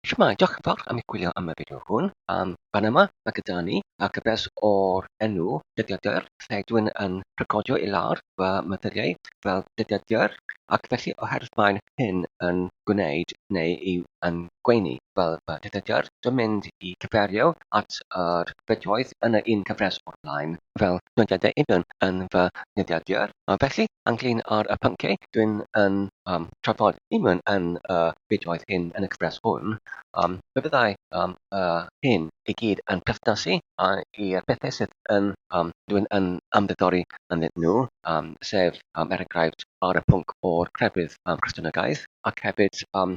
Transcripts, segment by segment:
Shwmae, diolch yn fawr am eich gwylio am y fideo hwn. Am fan yma, mae gyda ni y cyfres o'r enw Dyddiadur, lle dwi'n yn recordio i lawr fy myfyriau fel dyddiadur, ac felly oherwydd mae'n hyn yn gwneud neu i yn gweini fel fy dyddiadur, dwi'n mynd i cyfeirio at yr fideoedd yn y un cyfres o'r blaen fel nodiadau union yn fy nyddiadur. Felly, ynglyn â'r y pynciau dwi'n yn um, trafod union yn y fideoedd hyn yn y cyfres hwn, um, fe fyddai um, uh, hyn i gyd yn perthnasu uh, i'r pethau sydd yn um, dwi'n yn ymddiddori ynddyn nhw, um, sef um, er enghraifft ar y pwnc o'r crefydd Cristionogaeth ac hefyd um,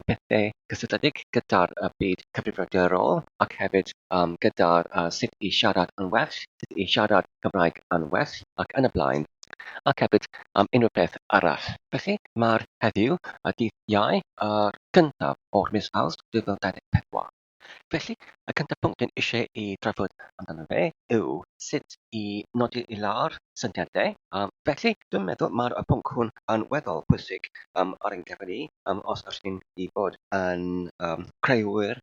pethau cysylltiedig gyda'r uh, byd cyfrifiadurol ac hefyd um, gyda'r uh, sut i siarad yn well, sut i siarad Cymraeg yn well ac yn y blaen, ac hefyd am unrhyw beth arall. Felly, mae'r heddiw, y dydd Iau, yr gyntaf o'r mis Awst 2024. Felly, y cyntaf pwnc dwi'n eisiau i drafod amdano fe yw sut i nodi i lawr syniadau. Felly, dwi'n meddwl mae'r y pwnc hwn yn weddol pwysig ar ein cyfer ni, os ydych chi'n i fod yn creuwyr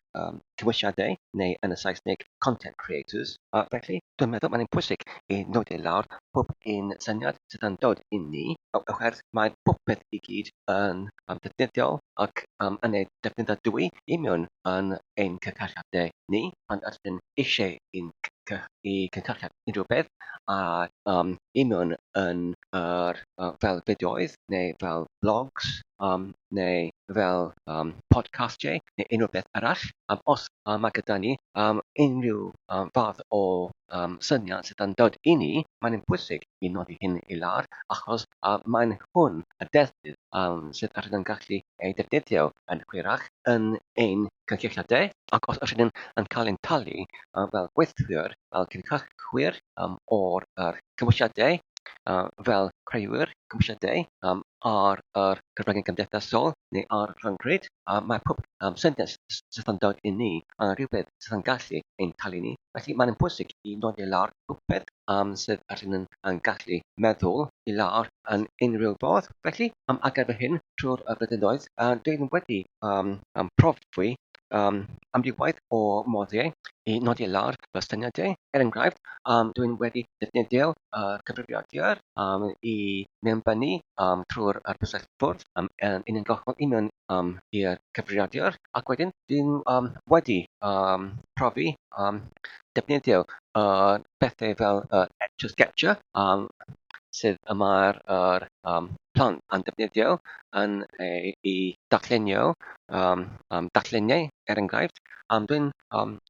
cymwysiadau neu yn y Saesneg content creators. Felly, dwi'n meddwl mae'n pwysig i nodi lawr pob un syniad sydd yn dod i ni, oherwydd mae popeth i gyd yn ddefnyddiol ac yn ei defnyddiadwy i mewn yn ein cynhyrchiadau ni pan ydyn eisiau i'n i cynhyrchiad unrhyw beth a um, i mewn yn yr fel fideoedd neu fel blogs um, neu fel um, podcastiau neu unrhyw beth arall. Os mae gyda ni unrhyw fath o syniad sydd yn dod i ni, mae'n bwysig i nodi hyn i lawr achos mae'n hwn y defnydd sydd rydyn yn gallu ei defnyddio yn hwyrach yn ein cynlluniadau ac os ydyn yn cael ein talu fel gweithwyr, fel cynhyrchwyr o'r cymwysiadau, fel creuwyr cymwysiadau ar yr cyfryngau cymdeithasol neu ar y rhyngrwyd, mae pob syniad sydd yn dod i ni yn rhywbeth sydd yn gallu ein talu ni. Felly mae'n bwysig i nodi lawr popeth sydd ydyn yn, yn gallu meddwl i lawr yn unrhyw fodd. Felly, ar gyfer hyn, trwy'r blynyddoedd, dwi'n wedi profi amrywiaeth o moddiau i nodi lawr fy syniadau. Er enghraifft, dwi'n wedi defnyddio yr cyfrifiadur i mewnbynnu trwy'r bysellfwrdd yn uniongyrchol i mewn i'r cyfrifiadur ac wedyn dwi'n wedi profi defnyddio pethau fel yr Etch a Sketcher sydd y mae'r yr, plant yn defnyddio yn ei, i darllenio darlleniau er enghraifft. Dwi'n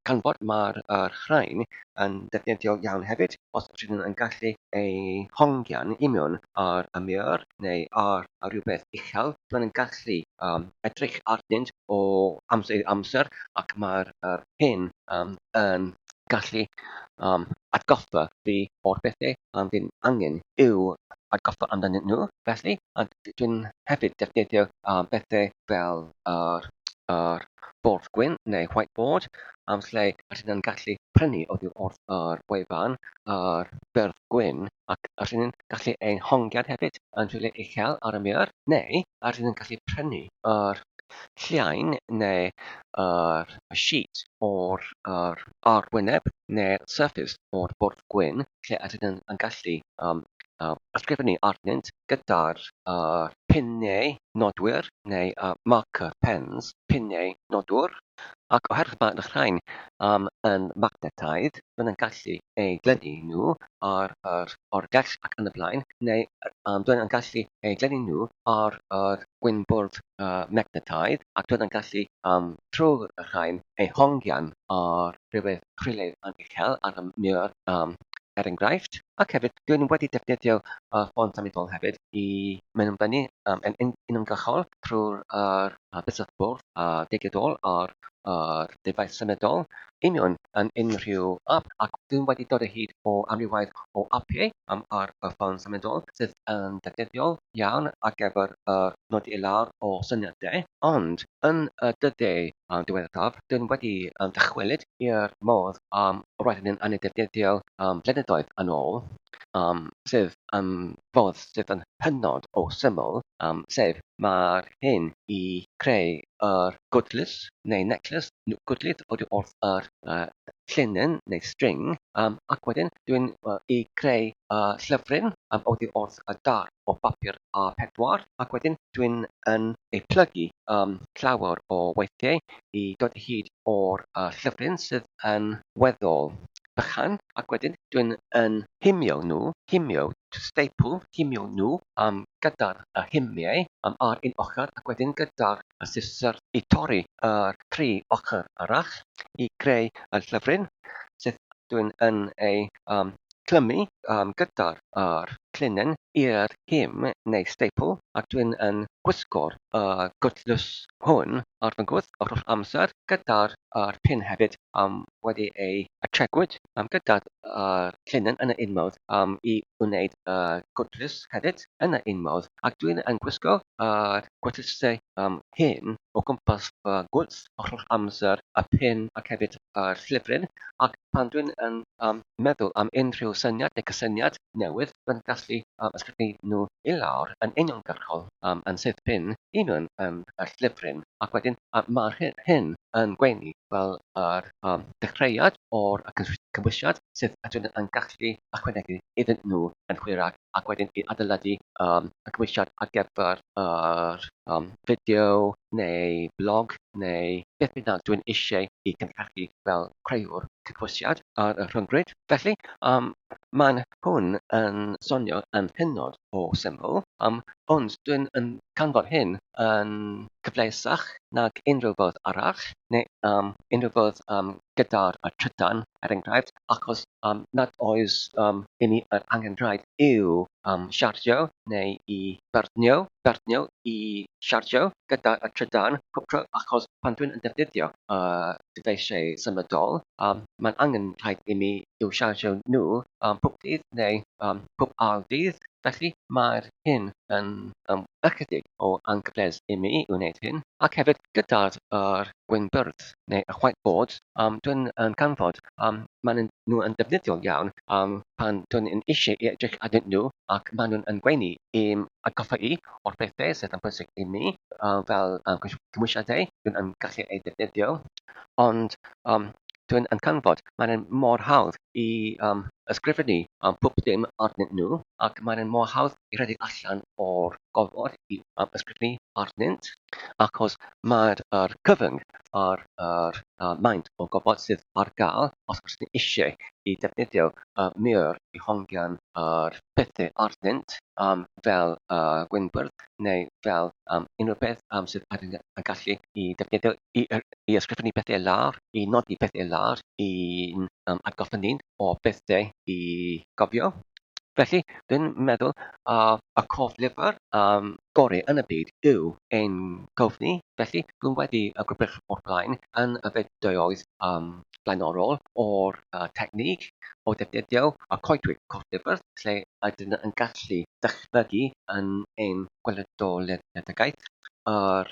canfod mae'r yr rhain yn ddefnyddiol iawn hefyd os ydyn nhw'n gallu ei hongian i mewn ar y mur neu ar rhywbeth uchel, maen nhw'n gallu edrych arnynt o amser i amser ac mae'r yr hyn yn gallu atgoffa fi o'r bethau fi'n angen i'w atgoffa amdanyn nhw. Felly, dwi'n hefyd defnyddio bethau fel yr, yr bwrdd gwyn neu whiteboard, lle rydyn nhw'n gallu prynu oddi wrth yr wefan yr bwrdd gwyn ac rydyn nhw'n gallu ein hongian hefyd yn rhywle uchel ar y mur, neu rydyn nhw'n gallu prynu yr lliain neu yr sheet o'r yr arwyneb neu'r surface o'r bwrdd gwyn lle ydyn nhw'n gallu ysgrifennu arnynt gyda'r piniau nodwyr neu marker pens, piniau nodwr, ac oherwydd mae'r rhain yn magnetaidd, maen nhw'n gallu eu glynu nhw ar yr oergell ac yn y blaen, neu maen nhw'n gallu eu glynu nhw ar yr gwynbwrdd magnetaidd, ac maen nhw'n gallu, trwy'r rhain, eu hongian ar rhywbeth rhywle yn uchel ar y mur, er enghraifft. Ac hefyd, dwi'n wedi defnyddio y ffôn symudol hefyd i mewnbynnu yn uniongyrchol trwy'r bysellfwrdd digidol ar yr dyfais symudol union yn unrhyw ap ac dwi'n wedi dod o hyd o amrywiaeth o apiau ar y ffôn symudol sydd yn ddefnyddiol iawn ar gyfer y nodi i lawr o syniadau ond yn y dyddiau diwethaf dwi'n wedi dychwelyd i'r modd roeddwn yn ei defnyddio blynyddoedd yn ôl. sydd yn fodd sydd yn hynod o syml, sef mae'r hyn i creu yr gwddlys neu neclys, gwddlys oddi wrth yr llinyn neu string, ac wedyn dwi'n i creu y llyfryn oddi wrth y darn o bapur A4, ac wedyn dwi'n yn ei plygu llawer o weithiau i dod o hyd o'r llyfryn sydd yn weddol bychan, ac wedyn dwi'n yn himio nhw, himio, to staple, himio nhw gyda'r himiau ar un ochr ac wedyn gyda'r siswrn i torri yr tri ochr arall i greu y llyfryn sydd dwi'n yn ei clymu gyda'r llinyn i'r him neu staple ac dwi'n yn gwisgo'r gwddlws hwn ar fy ngwddf yr holl amser gyda'r pin hefyd wedi ei atregwyd gyda'r llinyn yn yr un modd i wneud y gwddlws hefyd yn yr un modd ac dwi'n yn gwisgo yr gwddlysau hyn o gwmpas fy ngwddf yr holl amser, y pin ac hefyd y llyfryn ac pan dwi'n yn meddwl am unrhyw syniad neu cysyniad newydd, dwi'n gallu ysgrifennu nhw i lawr yn uniongyrchol yn syth bin i mewn yn y llyfryn ac wedyn mae'r hyn yn gweini fel yr dechreuad o'r cymhwysiad sydd ydyn yn gallu ychwanegu iddyn nhw yn hwyrach ac wedyn i adeiladu y cymhwysiad ar gyfer yr fideo neu blog neu beth bynnag dwi'n eisiau i gynhyrchu fel crëwr cymhwysiad ar y rhyngrwyd. Felly, mae'n hwn yn sonio yn hynod o syml, ond dwi'n yn canfod hyn yn cyfleusach nag unrhyw fodd arall, neu unrhyw fodd gyda'r trydan, er enghraifft, achos nad oes i mi yr angenrhaid i'w siarjio neu i byrnio, byrnio i siarjio gyda'r trydan pob tro, achos pan dwi'n yn defnyddio y dyfeisiau symudol, mae'n angenrhaid i mi i'w siarjio nhw pob dydd neu pob ail ddydd. Felly, mae'r hyn yn ychydig o anghyfleus i mi i wneud hyn, ac hefyd gyda'r yr gwynbwrdd neu y whiteboard, dwi'n yn canfod maen nhw yn ddefnyddiol iawn pan dwi'n yn eisiau i edrych arnyn nhw ac maen nhw'n yn gweini i'm atgoffa i o'r pethau sydd yn bwysig i mi fel cymwysiadau dwi'n yn gallu eu defnyddio, ond dwi'n yn canfod mae'n mor hawdd i ysgrifennu pob dim arnyn nhw ac mae'n mor hawdd i rhedeg allan o'r gofod i ysgrifennu arnynt achos mae'r yr cyfyng ar yr maint o gofod sydd ar gael os oes ni eisiau i defnyddio y mur i hongian yr pethau arnynt fel y gwynbwrdd neu fel unrhyw beth sydd ar y gallu i defnyddio i i ysgrifennu pethau lawr, i nodi pethau lawr, i'n atgoffa ni o bethau i gofio. Felly, dwi'n meddwl y coflyfr gorau yn y byd yw ein cof ni. Felly, dwi'n wedi grybwyll o'r blaen yn y fideoedd blaenorol o'r technig o ddefnyddio y coedwig coflyfr lle ydyn yn gallu dychmygu yn ein gweledoledigaeth yr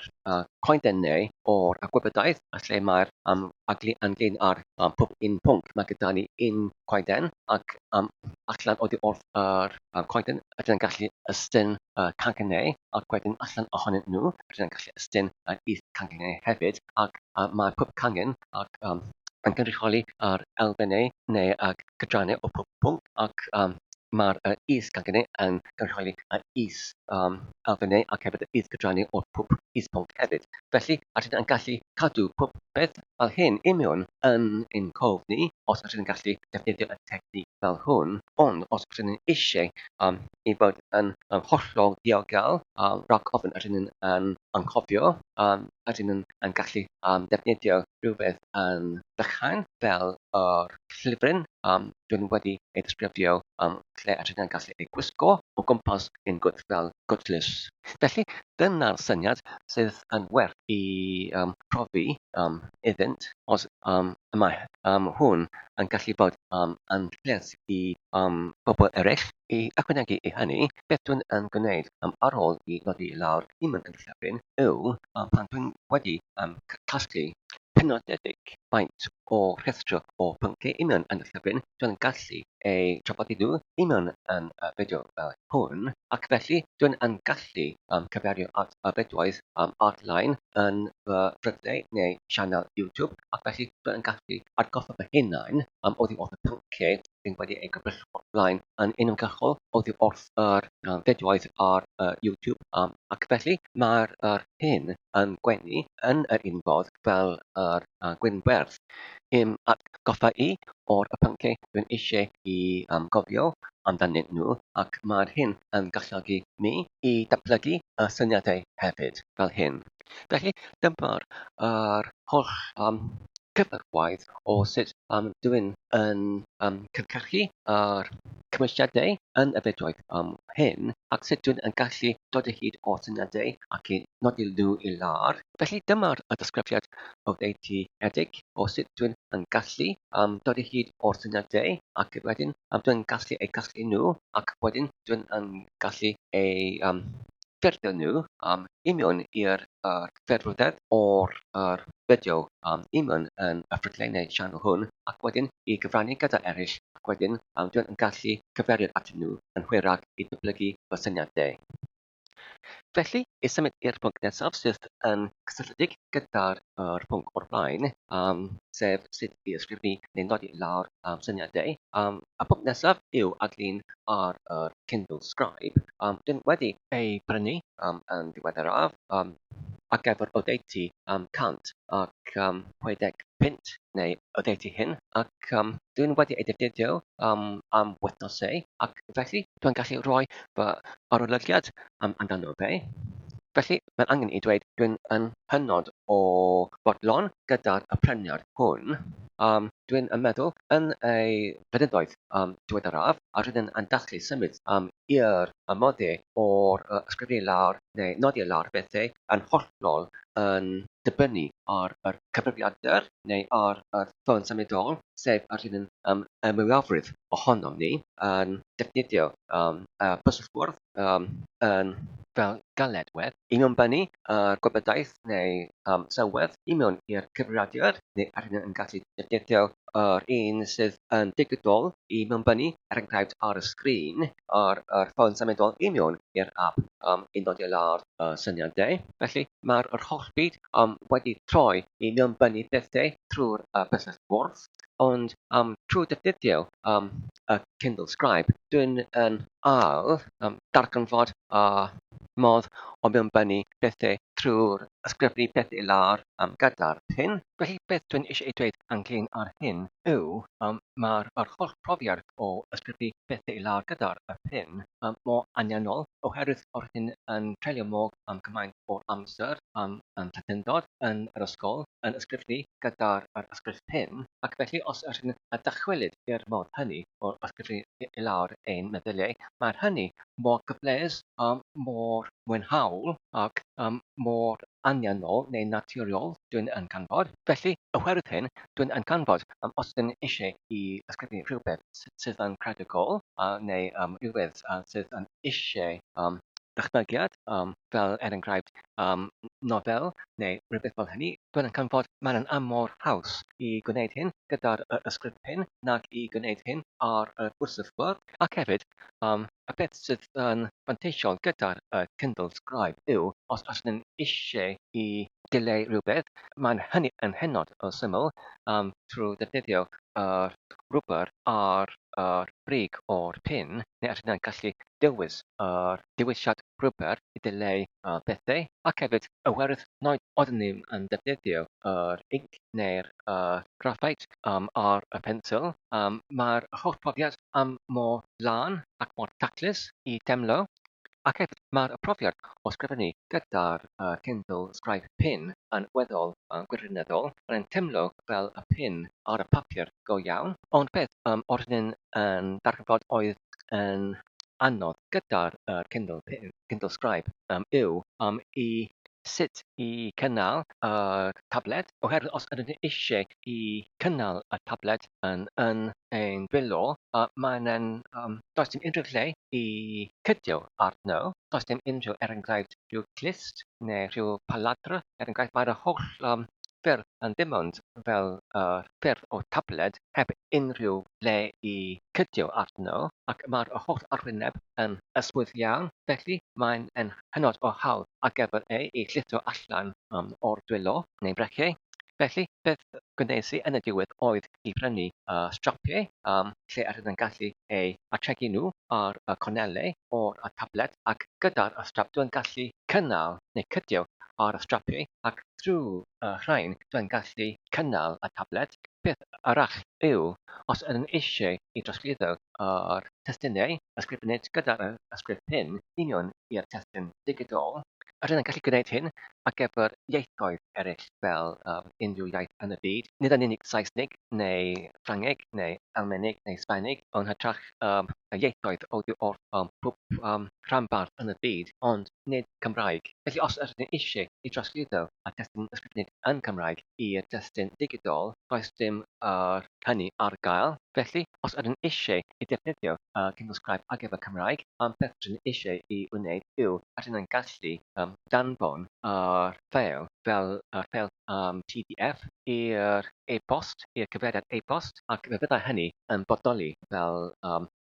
coedennau o'r gwybodaeth lle mae'r ynglyn â'r pob un pwnc. Mae gyda ni un coeden ac allan oddi wrth yr coeden ydyn yn gallu ystyn y canghennau ac wedyn allan ohonyn nhw ydyn yn gallu ystyn yr is canghennau hefyd ac mae pob cangen ac yn cynrychioli yr elfennau neu y cydrannau o pob pwnc ac mae'r is canghennau yn cynrychioli yr is elfennau ac hefyd yr is cydrannau o'r pob is pwnc hefyd. Felly, rydyn yn gallu cadw pob peth fel hyn i mewn yn ein cof ni os rydyn yn gallu defnyddio y technique fel hwn, ond os rydyn ni eisiau i fod yn hollol ddiogel rhag ofn rydyn yn anghofio, rydyn yn gallu defnyddio rhywbeth yn bychan fel yr llyfryn dwi'n wedi ei ddisgrifio lle rydyn yn gallu ei gwisgo o gwmpas ein gwddf fel gwddlys. Felly, dyna'r syniad sydd yn werth i profi iddynt os mae hwn yn gallu bod yn lles i bobl eraill. I ychwanegu i hynny, beth dwi'n yn gwneud ar ôl i nodi i lawr i mewn yn y llyfryn yw pan dwi'n wedi casglu. penodedig faint o rhestr o pynciau union yn y llyfryn dwi'n gallu eu trafod nhw union yn y fideo fel hwn, ac felly dwi'n yn gallu um, cyfeirio at y fideoedd um, ar-lein yn fy ffrydiau neu sianel YouTube, ac felly dwi'n yn gallu atgoffa fy hunain um, oddi wrth y pynciau sydd wedi eu grybwyll o'r blaen yn uniongyrchol oddi wrth yr um, fideoedd ar uh, YouTube, um, ac felly mae'r yr hyn yn gwenu yn yr un fodd fel yr uh, gwynwerth i'm atgoffa i o'r y pynciau dwi'n eisiau i um, gofio amdanyn nhw, ac mae'r hyn yn galluogi mi i datblygu y syniadau hefyd fel hyn. Felly dyma'r yr holl um, cyfarwydd o sut um, dwi'n yn um, cynhyrchu yr cymwysiadau yn y fideoedd um, hyn ac sut dwi'n yn gallu dod o hyd o syniadau ac i nodi nhw i lawr. Felly dyma'r y disgrifiad oddeutu-edig o sut dwi'n yn gallu um, dod o hyd o'r syniadau ac wedyn um, dwi'n gallu eu casglu nhw ac wedyn dwi'n yn gallu eu um, ffurfio nhw um, i mewn i'r yr ffurfwedd o'r yr fideo um, i mewn yn y ffrwdlen neu sianel hwn ac wedyn i gyfrannu gyda eraill ac wedyn um, dwi'n yn gallu cyfeirio atyn nhw yn hwyrach i ddatblygu fy syniadau. Felly, i symud i'r pwnc nesaf sydd yn cysylltiedig gyda'r yr pwnc o'r blaen, um, sef sut i ysgrifennu neu nodi lawr um, syniadau. Um, y pwnc nesaf yw adlun ar yr Kindle Scribe. Um, dyn wedi ei brynu um, yn ddiweddaraf um, ar gyfer oddeutu um, 100 ac um, 60 punt neu oddeutu hyn, ac um, dwi'n wedi ei defnyddio um, am wythnosau, ac felly dwi'n gallu rhoi fy arolygiad um, amdano fe. Felly, mae'n angen i dweud dwi'n yn hynod o fodlon gyda'r pryniad hwn. Um, dwi'n yn meddwl yn ei flynyddoedd um, diweddaraf, a rydyn yn dathlu symud um, i'r amodau o'r uh, ysgrifennu lawr neu nodi lawr bethau yn hollol yn dibynnu ar yr cyfrifiadur neu ar yr ffôn symudol, sef yr hyn um, y mwyafrif ohonom ni yn defnyddio um, y bysellfwrdd um, yn fel galedwedd i mewnbynnu yr gwybodaeth neu um, sylwedd i mewn i'r cyfrifiadur neu ar hyn yn gallu defnyddio yr un sydd yn digidol i mewnbynnu, er enghraifft ar y sgrin, ar yr ffôn symudol i mewn i'r app um, i nodi lawr y syniadau. Felly mae'r yr holl byd um, wedi troi i mewnbynnu bethau trwy'r uh, bysellfwrdd, ond um, trwy defnyddio um, y Kindle Scribe, dwi'n yn ail um, darganfod y modd o mewnbynnu bethau trwy'r ysgrifennu pethau i lawr um, gyda'r pin. Felly beth dwi'n eisiau ei dweud ynglyn â'r hyn yw um, mae'r yr holl profiad o ysgrifennu pethau i lawr gyda'r y pin um, mor anianol oherwydd o'r hyn yn treulio mor um, cymaint o'r amser um, yn plentyndod yn yr ysgol yn ysgrifennu gyda'r yr ysgrif pin, ac felly os ydyn yn dychwelyd i'r modd hynny o ysgrifennu i lawr ein meddyliau, mae'r hynny mor gyfleus, um, mor mwynhaol ac um, mor anianol neu naturiol dwi'n yn canfod. Felly, oherwydd hyn, dwi'n yn canfod um, os ydyn eisiau i ysgrifennu rhywbeth sydd yn creadigol uh, neu um, rhywbeth uh, sydd yn eisiau um, dychmygiad, um, fel er enghraifft um, nofel neu rhywbeth fel hynny, dwi'n yn canfod mae'n yn amor haws i gwneud hyn gyda'r ysgrif hyn nag i gwneud hyn ar y bwrsylfwrdd. Ac hefyd, um, y peth sydd yn fanteisiol gyda'r uh, Kindle Scribe yw, os ydyn eisiau i dileu rhywbeth, mae'n hynny yn hynod o syml um, trwy ddefnyddio yr rwbr ar yr brig o'r pin, neu ydyn yn gallu dewis yr dewisiad rwbr i ddileu y pethau, ac hefyd oherwydd nad oeddwn ni'n yn defnyddio yr inc neu'r uh, graffite um, ar y pensil, um, mae'r holl profiad am mor lân ac mor taclus i demlo, ac hefyd mae'r profiad o sgrifennu gyda'r uh, Kindle Scribe Pin yn weddol uh, gwirioneddol, mae'n teimlo fel y pin ar y papur go iawn, ond beth um, oeddwn yn darganfod oedd yn anodd gyda'r yr Kindle, Kindle Scribe um, yw um, i sut i cynnal y tabled, oherwydd os ydyn ni eisiau i cynnal y tabled yn, yn ein dwylo, uh, mae'n um, does dim unrhyw lle i cydio arno, does dim unrhyw, er enghraifft, rhyw clust neu rhyw paladr, er enghraifft, mae'r holl um, ffurf yn dim ond fel yr ffurf o tabled heb unrhyw le i cydio arno ac mae'r holl arwyneb yn ysmwyth iawn, felly mae'n yn hynod o hawdd ar gyfer e i llithro allan o'r dwylo neu brecau. Felly, beth gwnes i yn y diwedd oedd i brynu y strapiau lle yr ydyn yn gallu eu ategu nhw ar y cornelau o'r tabled ac gyda'r strap dwi'n gallu cynnal neu cydio ar y strapiau ac drwy y rhain dwi'n gallu cynnal y tabled. Peth arall yw, os ydyn eisiau i drosglwyddo yr testunau ysgrifenedig gyda'r ysgrif hyn union i'r testun digidol, rydyn yn gallu gwneud hyn ar gyfer ieithoedd eraill fel unrhyw iaith yn y byd, nid yn unig Saesneg neu Ffrangeg neu Almaeneg neu Sbaeneg, ond hytrach ieithoedd oddi wrth pob rhanbarth yn y byd, ond nid Cymraeg. Felly os ydyn eisiau i drosglwyddo y testun ysgrifenedig yn Cymraeg i'r testun digidol, does dim yr hynny ar gael. Felly, os ydyn eisiau i defnyddio y Kindle Scribe ar gyfer Cymraeg, beth rydyn eisiau i wneud yw rydyn yn gallu danfon yr ffeil fel yr ffeil PDF i'r e-bost, i'r cyfeiriad e-bost, ac fe fyddai hynny yn bodoli fel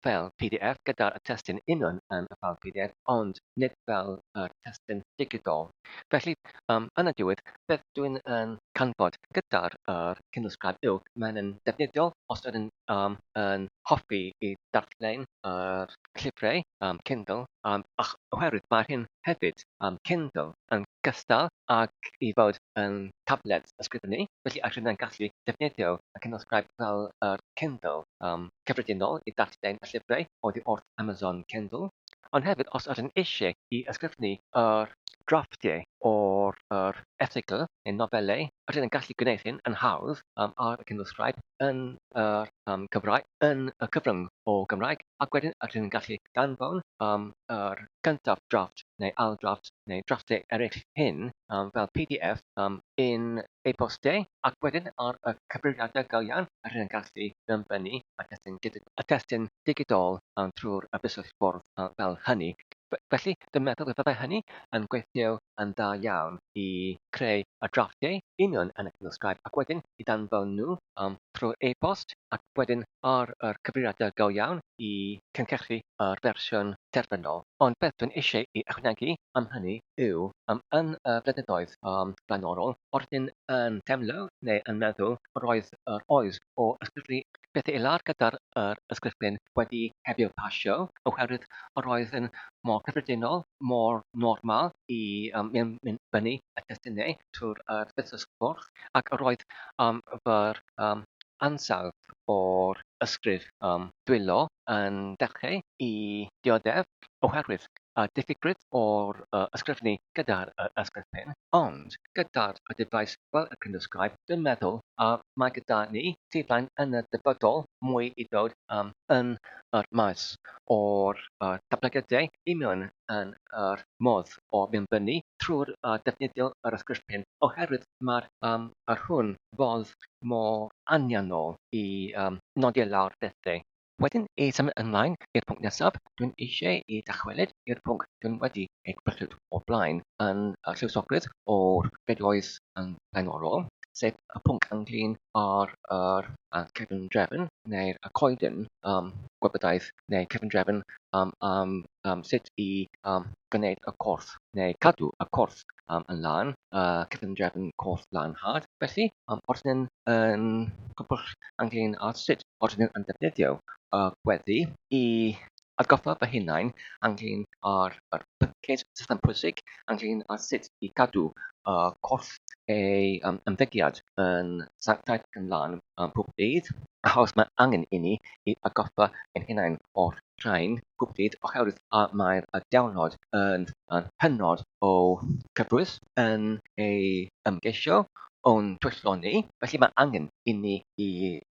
ffeil PDF gyda'r testun union yn y ffeil PDF, ond nid fel yr testun digidol. Felly, yn y diwedd, beth dwi'n yn canfod gyda'r yr Kindle Scribe yw mae'n yn defnyddiol os ydyn um, yn hoffi i darllen yr llyfrau Kindle, oherwydd mae'r hyn hefyd Kindle yn gystal ag i fod yn tablet ysgrifennu, felly ac rydyn yn gallu defnyddio y Kindle Scribe fel yr Kindle cyffredinol i darllen y llyfrau oddi wrth Amazon Kindle. Ond hefyd, os ydyn eisiau i ysgrifennu yr drafftiau o'r yr erthygl neu nofelau, rydyn yn gallu gwneud hyn yn hawdd ar y Kindle Scribe yn yr Cymraeg, yn y cyfrwng o Gymraeg, ac wedyn rydyn yn gallu danfon yr cyntaf drafft neu ail drafft neu drafftiau eraill hyn fel PDF yn e-bostiau, ac wedyn ar y cyfrifiadur go iawn rydyn yn gallu mewnbynnu y testun, y testun digidol trwy'r bysellfwrdd fel hynny. Felly, dwi'n meddwl y byddai hynny yn gweithio yn dda iawn i creu y drafftiau union yn y Kindle Scribe ac wedyn i danfon nhw trwy e-bost ac wedyn ar yr cyfrifiadur go iawn i cynhyrchu yr fersiwn terfynol. Ond beth dwi'n eisiau i ychwanegu am hynny yw, yn y blynyddoedd blaenorol, oeddwn yn teimlo neu yn meddwl roedd yr oes o ysgrifennu pethau i lawr gyda'r yr ysgrifennu wedi hebio pasio, oherwydd yr oedd yn mor cyffredinol, mor normal i mynd fyny y testunau trwy'r yr bysellfwrdd, ac yr oedd fy ansawdd o'r ysgrif dwylo yn dechrau i dioddef oherwydd y diffygrwydd o'r ysgrifennu gyda'r ysgrifennu, ond gyda'r dyfais fel y Kindle Scribe, dwi'n meddwl mae gyda ni tu flaen yn y dyfodol mwy i ddod yn yr maes o'r datblygiadau i mewn yn yr modd o mewnbynnu trwy'r defnyddio yr ysgrifennu oherwydd mae'r yr hwn fodd mor anianol i nodi lawr bethau. Wedyn i symud ymlaen i'r pwnc nesaf, dwi'n eisiau i dychwelyd i'r pwnc dwi'n wedi ei gwrthod o'r blaen yn y llywysogrwydd o'r fideoedd yn flaenorol, sef y pwnc ynglyn â'r yr cefndrefn neu'r y coeden gwybodaeth neu cefndrefn am sut i gwneud y corff neu cadw y corff yn lân, y cyfundrefn corff lanhad. Felly, os ydyn yn gwybod ynglyn â sut os ydyn yn defnyddio y gweddi i atgoffa fy hunain ynglyn â'r yr pynciau sydd yn pwysig ynglyn â sut i gadw y corff ei ymddygiad yn sanctaidd ac yn lân pob dydd, achos mae angen i ni i atgoffa ein hunain o'r rhain pob dydd oherwydd mae'r diwrnod yn hynod o cyffrous yn ei ymgeisio o'n twyllo ni, felly mae angen i ni i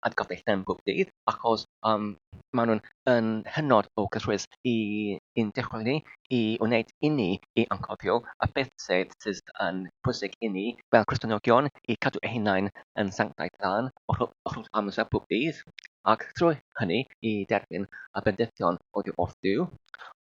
atgoffa ein hunain pob dydd achos maen nhw'n yn hynod o gyffrous i ein dechrau ni, i wneud i ni i anghofio y beth sydd sydd yn pwysig i ni fel Cristnogion i cadw eu hunain yn sanctaidd lân o'r holl amser pob dydd. ac trwy hynny i derbyn y bendithion oddi wrth Duw.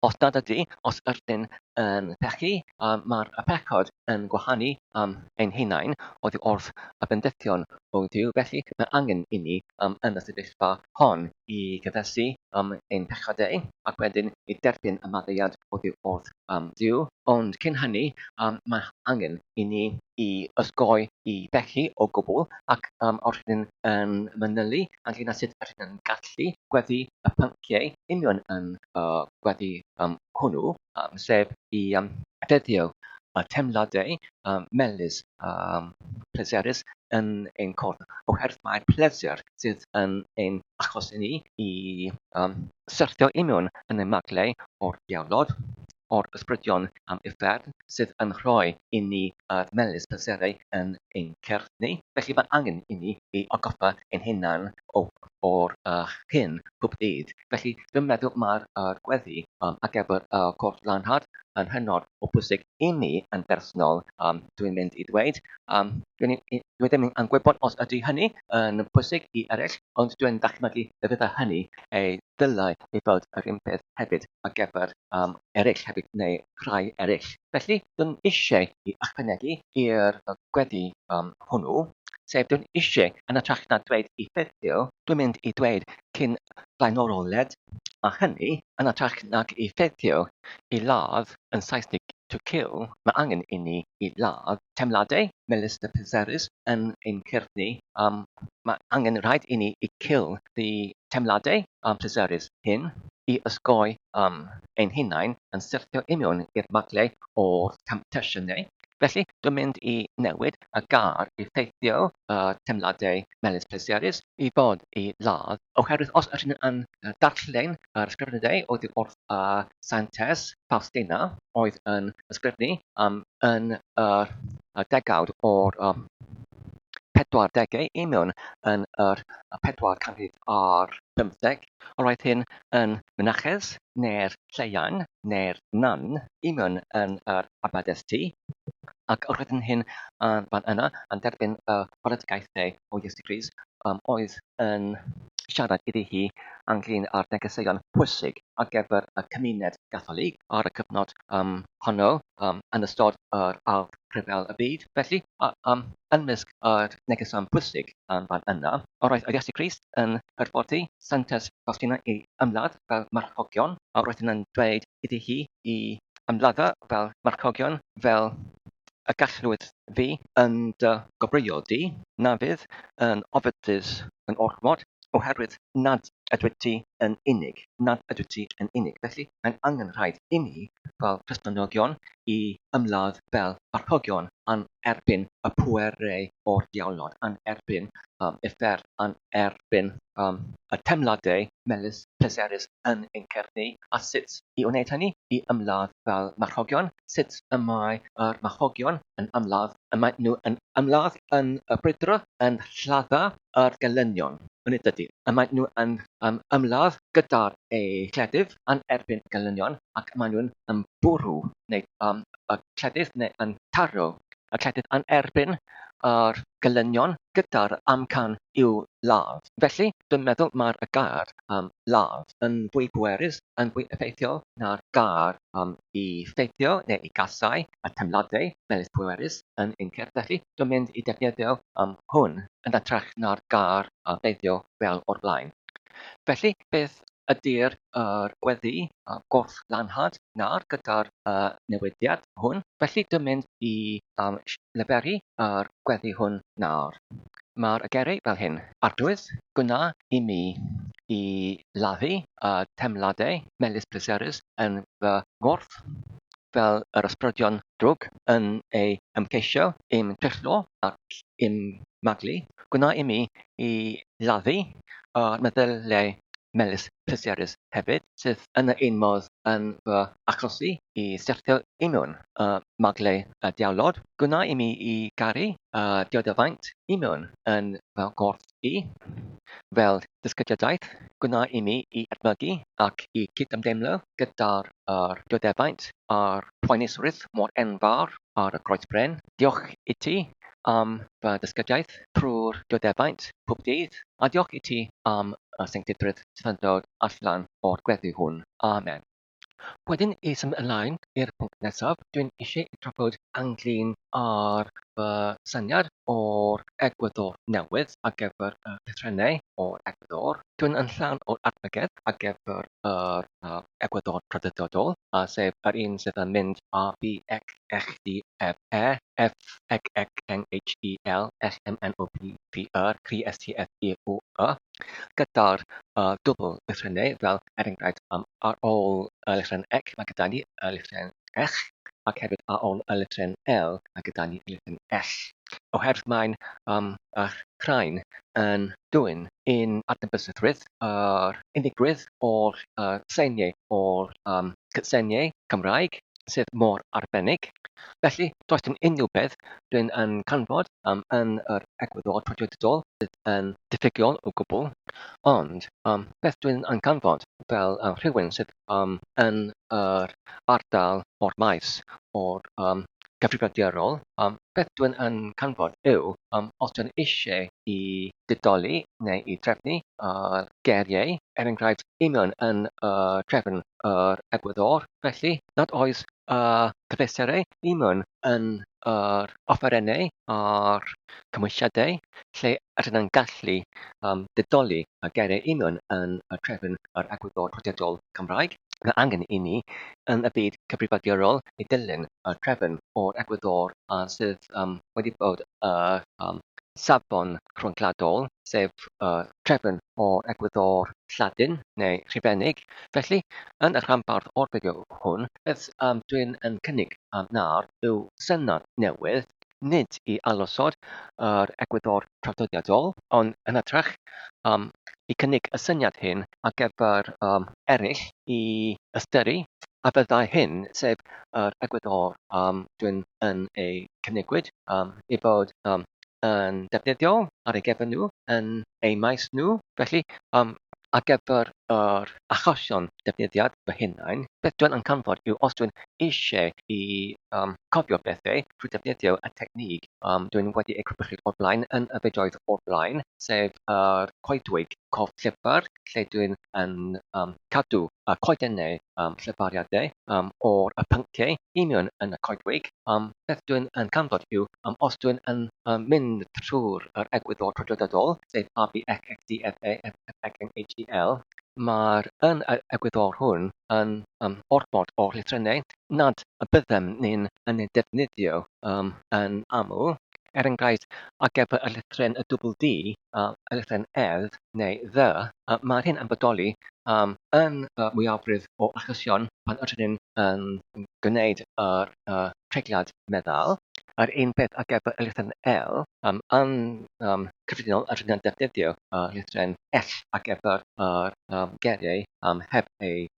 Os nad ydy, os ydyn yn pechu, mae'r pechod yn gwahanu ein hunain oddi wrth y bendithion o Dduw, felly mae angen i ni yn y sefyllfa hon i gyfesu ein pechodau ac wedyn i derbyn y maddeuant oddi wrth Dduw. Ond cyn hynny, mae angen i ni i osgoi i bechu o gwbl ac os rydyn yn manylu ynglŷn â sut rydyn yn gallu gweddi y pynciau union yn y gweddi hwnnw, sef i ddyddio y teimladau melys pleserus yn ein corff, oherwydd mae'r pleser sydd yn ein achosi ni i syrthio i mewn yn y maglau o'r diawlod, o'r ysbrydion am uffern sydd yn rhoi i ni yr melys pleserau yn ein cyrff ni. Felly mae angen i ni i atgoffa ein hunain o'r hyn pob dydd. Felly dwi'n meddwl mae'r gweddi ar gyfer y Corff Lanhad yn hynod o bwysig i mi yn bersonol, dwi'n mynd i ddweud. Dwi ddim yn gwybod os ydy hynny yn bwysig i eraill, ond dwi'n dychmygu y bydda hynny ei ddylai ei fod yr un peth hefyd ar gyfer eraill hefyd neu rhai eraill. Felly, dwi'n eisiau i ychwanegu i'r gweddi hwnnw, sef dwi'n eisiau, yn hytrach na dweud i ffeithio, dwi'n mynd i dweud cyn blaenoroled, a hynny yn hytrach nag i ffeithio i ladd yn Saesneg to kill, mae angen i ni i ladd teimladau melys the pleserus yn ein cyrff ni, mae angen rhaid i ni i kill the teimladau pleserus hyn i osgoi ein hunain yn syrthio i mewn i'r maglau o'r temptasiynau. Felly, dwi'n mynd i newid y gair i ffeithio y teimladau melys pleserus i fod i ladd, oherwydd os ydyn yn darllen yr ysgrifennu oddi wrth y Santes Faustina oedd yn ysgrifennu yn y degawd o'r 40au i mewn yn yr 415, yr oedd hyn yn mynaches neu'r lleian neu'r nun i mewn yn yr abadesty, ac yr oedd yn hyn yn fan yna yn derbyn y gweledigaethau o Iesu Grist oedd yn siarad iddi hi ynglŷn â'r negeseuon pwysig ar gyfer y cymuned Gatholig ar y cyfnod honno yn ystod yr Ail Rhyfel y Byd. Felly, ymysg yr negeseuon pwysig yn fan yna, yr oedd Iesu Grist yn hyfforddi Santes Faustina i ymladd fel marchogion, a roedd yn dweud iddi hi i ymladda fel marchogion fel y gallwyd fi yn dy gwobrwyo di, na fydd yn ofidus yn ormod, oherwydd nad ydwyt ti yn unig, nad ydwyt ti yn unig. Felly, mae'n angenrhaid i ni, fel Cristnogion, i ymladd fel marchogion yn erbyn y pwerau o'r diawlod, yn erbyn uffern, yn erbyn y teimladau melys pleserus yn ein cyrff ni, a sut i wneud hynny? I ymladd fel marchogion. Sut y mae yr marchogion yn ymladd? Y maen nhw yn ymladd yn y brwydro, yn lladda yr gelynion, onid ydy? Y maen nhw yn ymladd gyda'r eu cleddyf yn erbyn y gelynion, ac maen nhw'n yn bwrw neu y cleddyf neu yn taro y cleddyf yn erbyn yr gelynion gyda'r amcan i'w ladd. Felly, dwi'n meddwl mae'r gair ladd yn fwy pwerus, yn fwy effeithiol na'r gair i ffeithio neu i gasau y teimladau melys pwerus yn ein cyrff. Felly, dwi'n mynd i defnyddio hwn yn hytrach na'r gair ffeithio fel o'r blaen. Felly, beth ydy'r yr gweddi gwrth-lanhad nawr gyda'r newidiad hwn? Felly, dwi'n mynd i leferu yr gweddi hwn nawr. Mae'r geiriau fel hyn, Arglwydd, gwna i mi i laddu y teimladau melys pleserus yn fy nghorff, fel yr ysbrydion drwg yn ei ymgeisio i'm twyllo ac i'm maglu. Gwna i mi i laddu yr meddyliau melys pleserus hefyd, sydd yn yr un modd yn fy achosi i syrthio i mewn y magle y diawlod. Gwna i mi i garu y dioddefaint i mewn yn fy nghorff i, fel dysgediadaeth. Gwna i mi i edmygu ac i cydymdeimlo gyda'r yr dioddefaint a'r poenusrwydd mor enfawr ar y groes bren. Diolch i ti. am fy dysgediaeth trwy'r dioddefaint pob dydd, a diolch i ti am y sancteiddrwydd sydd yn dod allan o'r gweddi hwn. Amen. Wedyn i symud ymlaen i'r pwnc nesaf, dwi'n eisiau i trafod ynglyn â'r fy syniad o'r egwyddor newydd ar gyfer y llythrennau o'r egwyddor. Dwi'n yn llawn o'r adnabyddiaeth ar gyfer yr egwyddor traddodiadol, sef yr un sydd yn mynd A, B, X, X, D, F, E, F, X, X, N, H, E, L, S, M, N, O, P, P, R, Q, S, T, S, E, U, Y, gyda'r dwbl lythrennau fel er enghraifft ar ôl y lythyren X mae gyda ni y lythyren X ac hefyd ar ôl y lythyren L mae gyda ni y lythyren L. Oherwydd mae'n y rhain yn dwyn un adnabyddusrwydd yr unigrwydd o'r seiniau o'r cytseiniau Cymraeg sydd mor arbennig. Felly, does dim unrhyw beth dwi'n yn canfod yn yr egwyddor traddodiadol sydd yn diffygiol o gwbl, ond beth dwi'n yn canfod fel rhywun sydd yn yr ardal o'r maes o'r gyfrifiadurol, beth dwi'n yn canfod yw os dwi'n eisiau i didoli neu i drefnu yr geiriau, er enghraifft, union yn y trefn yr egwyddor, felly nad oes y cyfleusterau union yn yr offerynnau a'r cymwysiadau lle ydyn yn gallu didoli y geiriau union yn y trefn yr egwyddor traddodiadol Cymraeg. Mae angen i ni yn y byd cyfrifiadurol i dilyn y trefn o'r egwyddor sydd wedi bod y safon rhyngwladol, sef y trefn o'r egwyddor Lladin neu Rhufeinig. Felly, yn y rhanbarth o'r fideo hwn, beth dwi'n yn cynnig nawr yw syniad newydd, nid i ailosod yr egwyddor traddodiadol, ond yn hytrach i cynnig y syniad hyn ar gyfer eraill i ystyru, a fyddai hyn, sef yr egwyddor dwi'n yn ei cynigwyd, i fod yn defnyddiol ar eu gyfer nhw, yn eu maes nhw. Felly, ar gyfer yr achosion defnyddiad fy hunain, beth dwi'n yn canfod yw os dwi'n eisiau i cofio bethau trwy defnyddio y technig dwi'n wedi ei crybwyll o'r blaen yn y fideoedd o'r blaen, sef yr coedwig cof llyfr, lle dwi'n yn cadw y coedennau llefariadau o'r y pynciau union yn y coedwig. Beth dwi'n yn canfod yw os dwi'n yn mynd trwy'r yr egwyddor traddodiadol, sef A, B, X, X, D, F, A, F, F, X, N, H, E, L, mae'r yn yr egwyddor hwn yn ormod o'r llythrennau nad y byddem ni'n yn ei defnyddio yn aml. Er enghraifft, ar gyfer y llythren y dwbl D, y llythren F neu D, mae'r hyn yn bodoli yn y mwyafrif o achosion pan ydyn ni'n yn gwneud yr treigliad meddal. Yr un peth ar gyfer y lythrennau L, yn cyffredinol rydyn ni'n defnyddio y lythrennau L ar gyfer yr geiriau heb eu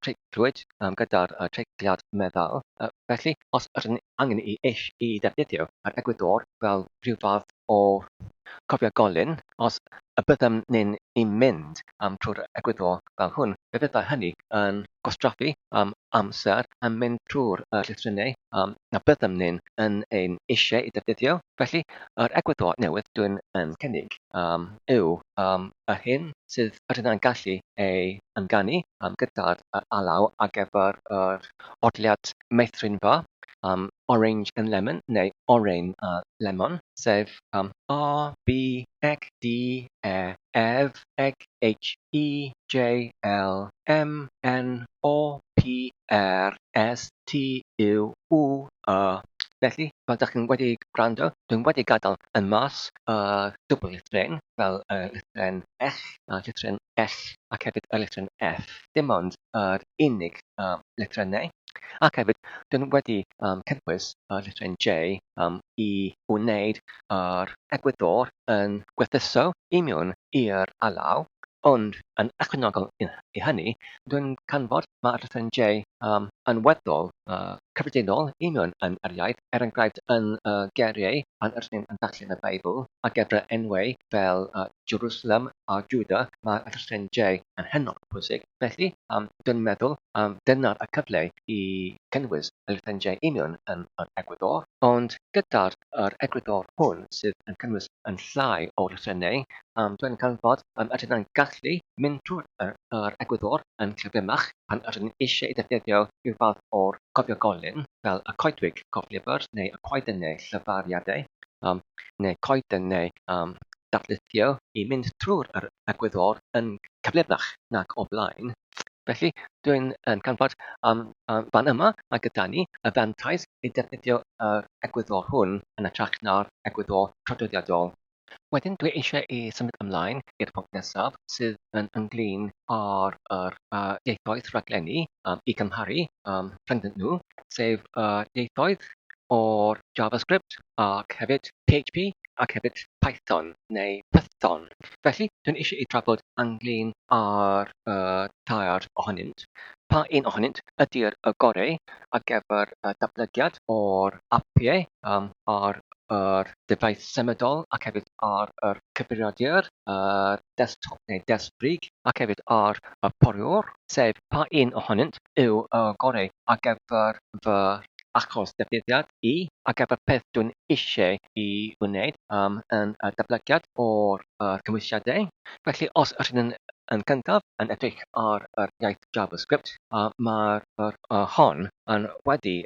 treiglwyd gyda'r treigliad meddal. Felly, os ydyn ni angen i eich i ddefnyddio yr egwyddor fel rhyw fath o cofio golyn, os y byddem ni'n i mynd trwy'r egwyddor fel hwn, fe fyddai hynny yn gwastraffu amser yn mynd trwy'r llythrennau na byddem ni'n yn ein eisiau i ddefnyddio. Felly, yr egwyddor newydd dwi'n yn cynnig yw yr hyn sydd ydyn yn gallu ei ynganu gyda'r alaw ar gyfer yr odliad meithrinfa, orange and lemon neu oren a lemon, sef A, B, X, D, E, F, G, H, E, J, L, M, N, O, P, R, S, T, U, W, Y. Felly, fel dych chi'n wedi gwrando, dwi'n wedi gadael yn mas y dwbl lythryn, fel y lythren X, y llythryn L ac hefyd y lythryn F. Dim ond yr unig lythrennau. Ac hefyd, dwi'n wedi cynnwys y llythryn J i wneud yr egwyddor yn gwerthuso i mewn i'r alaw, ond yn ychwanegol i hynny, dwi'n canfod mae'r llythryn J yn weddol cyffredinol i mewn yn yr iaith, er enghraifft yn y geiriau pan ydyn ni'n darllen y Beibl ar gyfer enwau fel Jerusalem a Juda, mae'r llythryn J yn hynod pwysig. Felly, dwi'n meddwl dyna'r y cyfle i cynnwys y llythryn J i mewn yn yr egwyddor, ond gyda'r yr egwyddor hwn sydd yn cynnwys yn llai o lythrennau, dwi'n canfod ydyn yn gallu mynd trwy'r yr egwyddor yn cyflymach pan ydyn eisiau ei ddefnyddio rhyw fath o'r cofio golyn, fel y coedwig coflyfr neu y coeden neu llyfariadau, um, neu coeden neu darlithio i mynd trwy'r yr egwyddor yn cyflymach nag o blaen. Felly, dwi'n yn canfod fan yma mae gyda ni y fantais i defnyddio yr egwyddor hwn yn hytrach na'r egwyddor traddodiadol. Wedyn dwi eisiau i symud ymlaen i'r pwnc nesaf sydd yn ynglyn â'r yr ieithoedd rhaglenni i gymharu rhyngddyn nhw, sef yr ieithoedd o'r JavaScript ac hefyd PHP ac hefyd Python neu Python. Felly, dwi'n eisiau i drafod ynglyn â'r tair ohonynt. Pa un ohonynt ydy'r y gorau ar gyfer y datblygiad o'r apiau ar yr dyfais symudol ac hefyd ar yr cyfrifiadur, yr desktop neu desbrig ac hefyd ar y poriwr, sef pa un ohonynt yw y gorau ar gyfer fy achos defnyddiad i, ar gyfer peth dwi'n eisiau i wneud yn y datblygiad o'r cymwysiadau. Felly, os ydyn yn, yn gyntaf yn edrych ar yr iaith JavaScript, mae'r hon yn wedi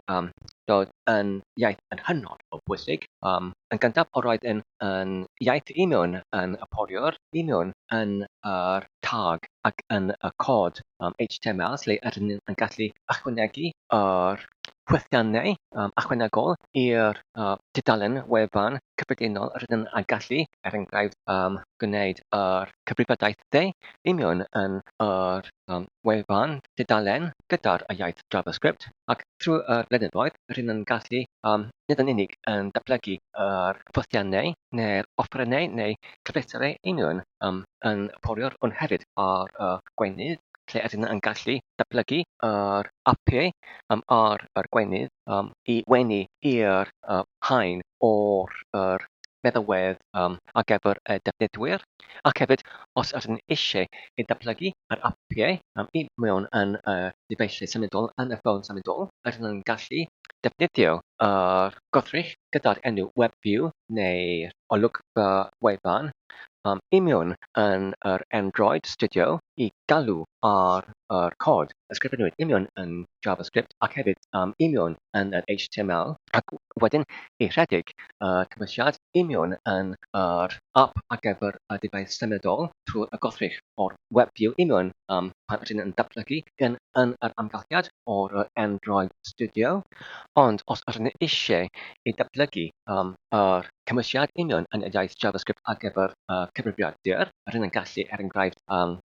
dod yn iaith yn hynod o bwysig. Yn gyntaf, o roedd yn, yn iaith i mewn yn y poriwr, i mewn yn yr tag ac yn y cod HTML, lle ydyn ni'n gallu ychwanegu yr chwythiannau ychwanegol i'r tudalen wefan cyffredinol rydyn yn gallu, er enghraifft, gwneud yr cyfrifiadaeth de i mewn yn yr wefan tudalen gyda'r iaith JavaScript, ac trwy'r blynyddoedd rydyn yn gallu nid yn unig yn datblygu yr ffythiannau neu'r offerynnau neu cyfleusterau i mewn yn y poriwr ond hefyd ar y gweinydd lle ydyn yn gallu datblygu yr apiau ar yr gweinydd i weini i'r haen o'r yr meddalwedd ar gyfer y defnyddwyr, ac hefyd os ydyn eisiau ei datblygu yr apiau i mewn yn y dyfeisiau symudol yn y ffôn symudol, ydyn yn gallu defnyddio yr gwrthrych gyda'r enw WebView neu'r olygfa wefan i mewn yn yr Android Studio i galw ar yr cod ysgrifennwyd i mewn yn JavaScript ac hefyd i mewn yn yr HTML ac wedyn i rhedeg y cymwysiad i mewn yn yr app ar gyfer y dyfais symudol trwy y gwrthrych o'r WebView i mewn pan ydyn yn datblygu yn yn yr amgylchiad o'r Android Studio. Ond os ydyn eisiau i datblygu yr cymwysiad union yn y iaith JavaScript ar gyfer y cyfrifiadur, rydyn yn gallu, er enghraifft,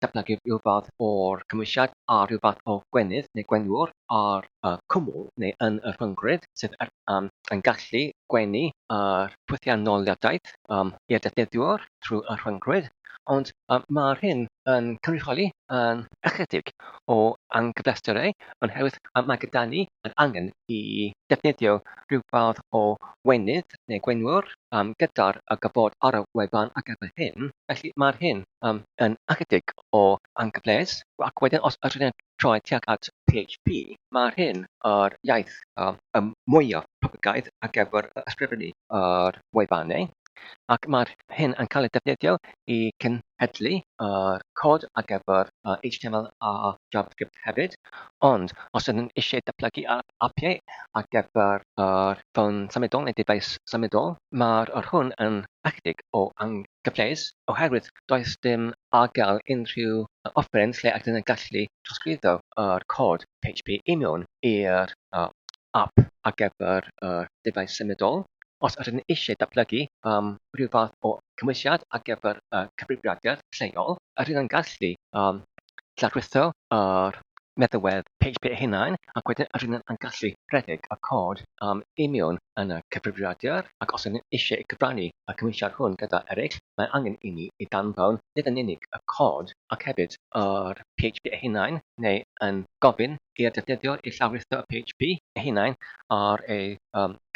datblygu rhyw fath o'r cymwysiad a rhyw fath o gwenydd neu gwenwr ar y cwmwl neu yn y rhyngrwyd sydd yn gallu gwenu yr pwythiannoliadaeth i'r defnyddiwr trwy y rhyngrwyd. Ond mae'r hyn yn cynrychioli yn ychydig o anghyfleusterau oherwydd mae gyda ni yr angen i defnyddio rhyw fath o weinydd neu gwenwr gyda'r y gyfod ar y wefan ar gyfer hyn. Felly mae'r hyn yn ychydig o anghyfleus ac wedyn os ydyn ni'n troi tuag at PHP, mae'r hyn yr iaith y mwyaf poblogaidd ar gyfer ysgrifennu yr wefannau ac mae'r hyn yn cael ei defnyddio i cenhedlu yr cod ar gyfer HTML a JavaScript hefyd, ond os ydyn eisiau datblygu apiau ar gyfer yr ffôn symudol neu dyfais symudol, mae'r yr hwn yn ychydig o anghyfleus oherwydd does dim ar gael unrhyw offeryn lle ydyn yn gallu trosglwyddo yr cod PHP i mewn i'r app ar gyfer yr dyfais symudol. Os ydyn eisiau datblygu rhyw fath o cymwysiad ar gyfer y cyfrifiadur lleol, ydyn yn gallu lawrlwytho yr meddalwedd PHP ei hunain ac wedyn ydyn yn gallu rhedeg y cod i mewn yn y cyfrifiadur, ac os ydyn eisiau cyfrannu y cymwysiad hwn gyda eraill, mae angen i ni ei danfon nid yn unig y cod ac hefyd yr PHP ei hunain, neu yn gofyn i'r defnyddiwr i llawrlwytho y PHP ei hunain ar ei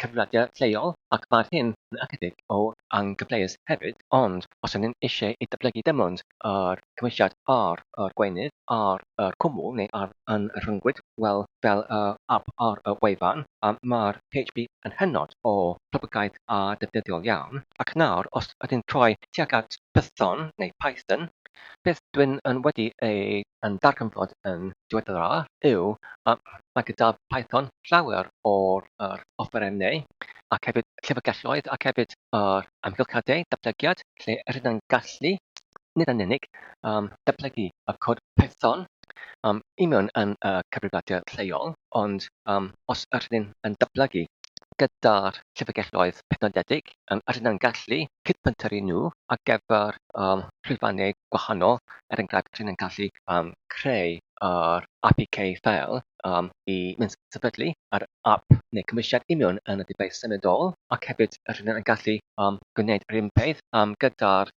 cyfrifiadur lleol, ac mae'r hyn yn ychydig o anghyfleus hefyd, ond os ydyn eisiau ei datblygu dim ond yr cymwysiad ar yr gweinydd, ar yr cwmwl neu ar yn y rhyngrwyd. dangwyd wel fel y app ar y wefan, mae'r PHP yn hynod o poblogaidd a defnyddiol iawn. Ac nawr, os ydyn troi tuag at Python neu Python, beth dwi'n yn wedi ei yn darganfod yn diweddara yw mae gyda Python llawer o'r yr offerynnau ac hefyd llyfrgelloedd ac hefyd yr amgylchiadau datblygiad lle rydyn yn gallu nid yn unig datblygu y cod Python i mewn yn y cyfrifiadur lleol, ond os ydyn yn datblygu gyda'r llyfrgelloedd penodedig, ydyn yn gallu cydbentyrru nhw ar gyfer llwyfannau gwahanol, er enghraifft, rydyn yn gallu creu yr APK file i mynd sefydlu yr app neu cymwysiad i mewn yn y dyfais symudol, ac hefyd rydyn yn gallu gwneud yr un peth gyda'r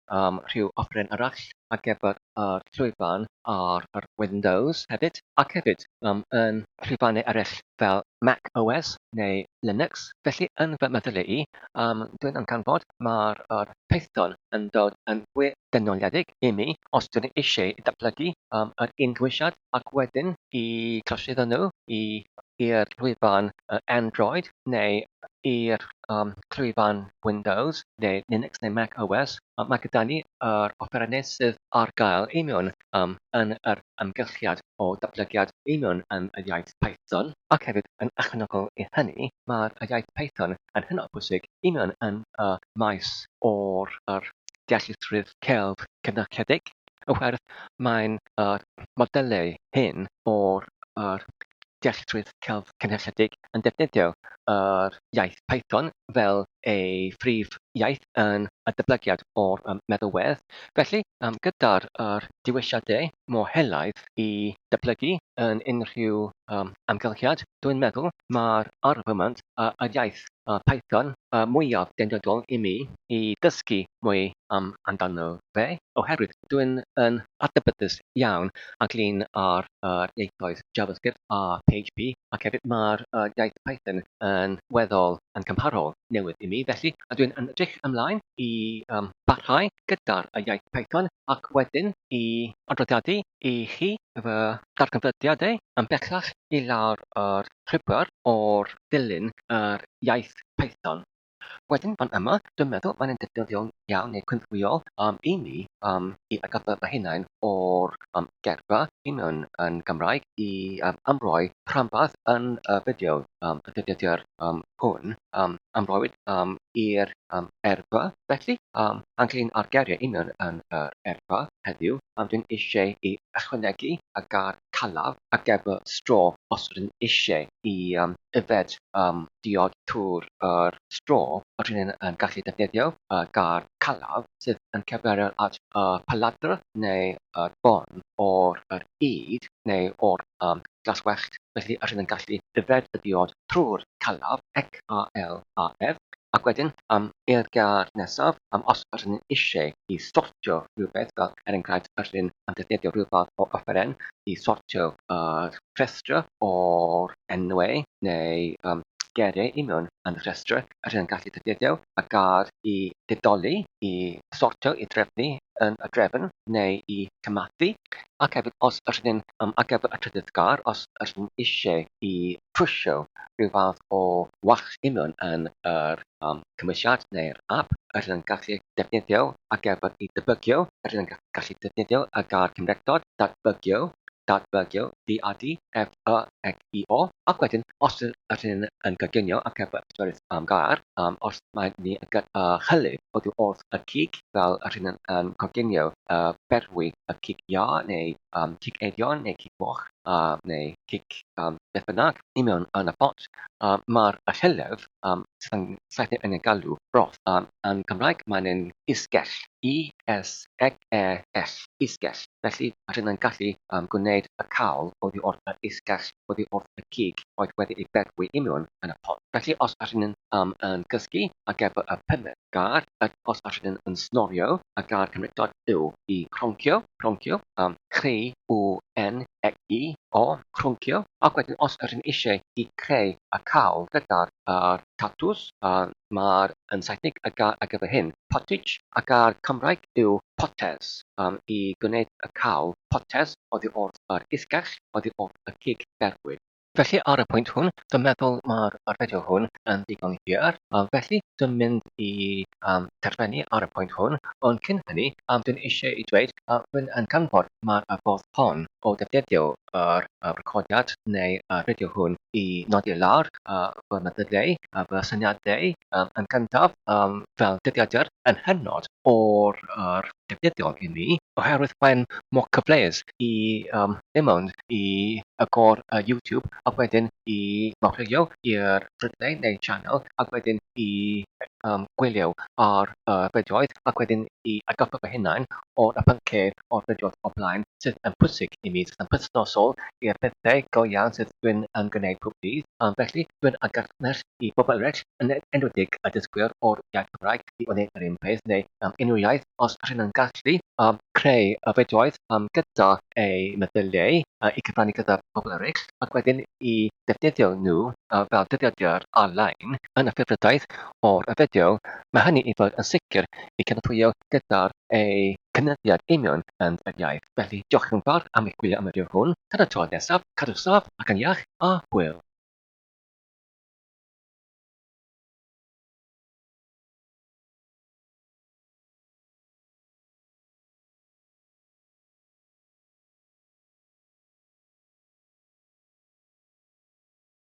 rhyw offeryn arall ar gyfer yr llwyfan ar yr Windows hefyd, ac hefyd yn llwyfannau eraill fel Mac OS neu Linux. Felly yn fy meddyliau i, dwi'n yn canfod mae'r yr Python yn dod yn fwy dynoliedig i mi os dwi'n eisiau datblygu yr un cymwysiad ac wedyn i trosglwyddo nhw i i'r llwyfan Android neu i'r llwyfan Windows neu Linux neu Mac OS. Mae gyda ni yr offerynnau sydd ar gael i mewn yn yr amgylchiad o datblygiad i mewn yn y iaith Python, ac hefyd yn ychwanegol i hynny, mae'r iaith Python yn hynod bwysig i mewn yn y maes o'r yr deallusrwydd celf cynhyrchiedig, oherwydd mae'n yr modelau hyn o'r yr deallusrwydd celf cynhyrchiedig yn defnyddio yr iaith Python fel ei phrif iaith yn y datblygiad o'r meddalwedd. Felly, gyda'r yr dewisiadau mor helaeth i datblygu yn unrhyw amgylchiad, dwi'n meddwl mae'r ar y foment yr iaith Python mwyaf deniadol i mi i ddysgu mwy amdano fe, oherwydd dwi'n yn adnabyddus iawn ynglŷn â'r ieithoedd JavaScript a PHP, ac hefyd mae'r iaith Python yn weddol yn cymharol newydd i mi, felly dwi'n yn edrych ymlaen i barhau gyda'r iaith Python ac wedyn i adroddiadu i chi fy darganfyddiadau yn bellach i lawr yr llwybr o'r dilyn yr iaith Python. Wedyn fan yma, dwi'n meddwl mae'n defnyddiol iawn neu cynorthwyol i mi i atgoffa fy hunain o'r geirfa i mewn yn Gymraeg i ymroi rhanbarth yn y fideo y defnyddiwr hwn ymroiwyd i'r eirfa. Felly, ynglyn â'r geiriau i mewn yn yr eirfa heddiw, dwi'n eisiau i ychwanegu y gair calaf ar gyfer straw os rydyn eisiau i yfed diod trwy'r yr straw, rydyn yn gallu defnyddio y gair calaf sydd yn cyfeirio at y paladr neu y bon o'r yr ŷd neu o'r glaswellt, felly rydyn yn gallu yfed y diod trwy'r calaf, C-A-L-A-F, ac wedyn i'r gair nesaf, os rydyn eisiau i sortio rhywbeth, fel er enghraifft rydyn yn defnyddio rhyw fath o offeren i sortio yr rhestr o'r enwau neu geiriau i mewn yn y rhestr, rydyn yn gallu defnyddio y gair i ddidoli, i sortio, i drefnu yn y drefn neu i cymathu, ac hefyd os rydyn ar gyfer y trydydd gair, os rydyn eisiau i trwsio rhyw fath o wall union yn yr cymwysiad neu'r app, rydyn yn gallu defnyddio ar gyfer i debygio, rydyn yn gallu defnyddio y gair Cymreictod, datbygio, datbygio, D-A-D-F-Y-G-I-O, ac wedyn os ydyn yn coginio ar gyfer y pedwerydd gair, os mae ni gyda hylif oddi wrth y cig, fel rydyn yn coginio berwi y cig iâr neu cig eidion neu cig moch neu cig beth bynnag i mewn yn y pot, mae'r hylif sydd yn Saesneg yn ei galw broth, yn Gymraeg mae'n yn isgell, I-S-G-E-L, isgell. Felly, rydyn yn gallu gwneud y cawl oddi wrth yr isgell oddi wrth y cig oedd wedi ei berwi i mewn yn y pot. Felly, os rydyn yn cysgu ar gyfer y pumed gair, os rydyn yn snorio, y gair Cymreictod yw i croncio, croncio, C-U-N-X-I-O, croncio. Ac wedyn, os rydyn eisiau i creu y cawl gyda'r. yr tatws, mae'r yn Saesneg y gair ar gyfer hyn, pottage, a gair Cymraeg yw potes, i gwneud y cawl potes oddi wrth yr isgell, oddi wrth y cig berwyd. Felly ar y pwynt hwn, dwi'n meddwl mae'r fideo hwn yn ddigon hir, felly dwi'n mynd i terfynu ar y pwynt hwn, ond cyn hynny, dwi'n eisiau i dweud, dwi'n yn canfod mae'r ffordd hon o ddefnyddio yr recordiad neu y fideo hwn i nodi lawr fy meddyliau, fy syniadau yn gyntaf fel dyddiadur yn hynod o'r defnyddiol i mi, oherwydd mae'n mor cyfleus i ddim ond i agor YouTube ac wedyn i lawrlwytho i'r ffrydiau neu channel ac wedyn i gwylio ar y fideoedd ac wedyn i atgoffa fy hunain o'r y pynciau o'r fideoedd o blaen sydd yn pwysig i mi, sydd yn perthnasol i'r pethau go iawn sydd dwi'n yn gwneud pob dydd. Felly, dwi'n argymell i bobl eraill, yn enwedig y dysgwyr o'r iaith Gymraeg, i wneud yr un peth neu unrhyw iaith os rhywun yn gallu creu y fideoedd gyda eu meddyliau i cyfrannu gyda pobl eraill ac wedyn i ddefnyddio nhw fel dyddiadur ar-lein yn y ffurfredaeth o'r fideo, mae hynny i fod yn sicr i cynorthwyo gyda'r eu cynyddiad union yn yr iaith. Felly, diolch yn fawr am eich gwylio am y fideo hwn. Tan y tro nesaf, cadwch saff ac yn iach, a hwyl!